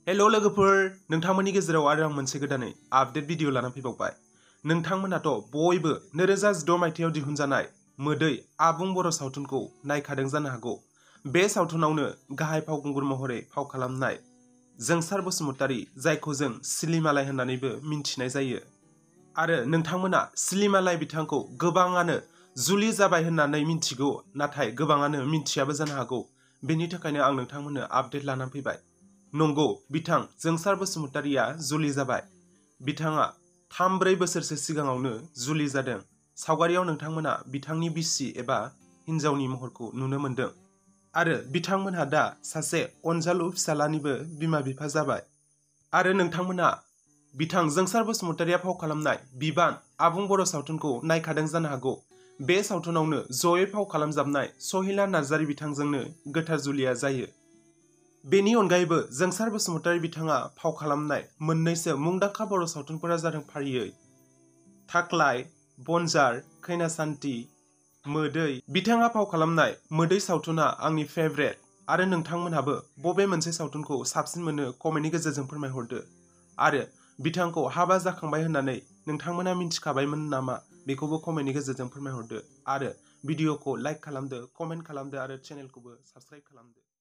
Hello लोगोफोर नोंथांमोननि गेजेराव आरो आं मोनसे गोदानै आपडेट भिडिअ लाना फैबावबाय। नोंथांमोनाथ' बयबो 2016 मायथाइयाव दिहुनजानाय मोदै आबुं बर' सावथुनखौ नायखादों जानो हागौ। बे सावथुनावनो गाहाय फावखुंगुर महरै फाव खालामनाय जोंसार बसुमतारी, जायखौ जों सिलिमालाइ होननानैबो मिन्थिनाय जायो। आरो नोंथांमोना सिलिमालाइ बिथांखौ गोबाङानो जुलि जाबाय होननानै मिन्थिगौ, नाथाय गोबाङानो मिन्थियाबो जानो हागौ। बेनि थाखायनो आं नोंथांमोननो आपडेट लानानै फैबाय। नंगौ, बिथां जोंसार बसुमतारीया जुलि जाबाय। बिथाङा 3-4 बोसोरसो सिगाङावनो जुलि जादों। सावगारियाव नोंथांमोना बिथांनि बिसि एबा हिन्जावनि महरखौ नुनो मोन्दों। आरो बिथांमोनहा दा सासे अनजालु फिसालानिबो बिमा बिफा जाबाय। आरो नोंथांमोना बिथां जोंसार बसुमतारीया फाव खालामनाय बिबान आबुं बर' सावथुनखौ नायखादों जानो हागौ। बे सावथुनावनो जयै फाव खालामजाबनाय सहिला नार्जारी बिथांजोंनो गोथार जुलिया जायो। बेनि अनगायैबो जोंसार बसुमतारी बिथाङा फाव खालामनाय मोननैसो मुंदांखा बर' सावथुनफोरा जादों फारियै थाख्लाय, बनजार, खैना सान्थि, मोदै। बिथाङा फाव खालामनाय मोदै सावथुना आंनि फेभरेट। आरो नोंथांमोनहाबो बबे मोनसे सावथुनखौ साबसिन मोनो कमेन्टनि गेजेरजों फोरमायहरदो। आरो बिथांखौ हाबा जाखांबाय होननानै नोंथांमोना मिन्थिखाबायमोन नामा, बेखौबो कमेन्टनि गेजेरजों फोरमायहरदो। आरो भिडिअखौ लाइक खालामदो, कमेन्ट खालामदो आरो चेनेलखौबो साबस्क्राइब खालामदो।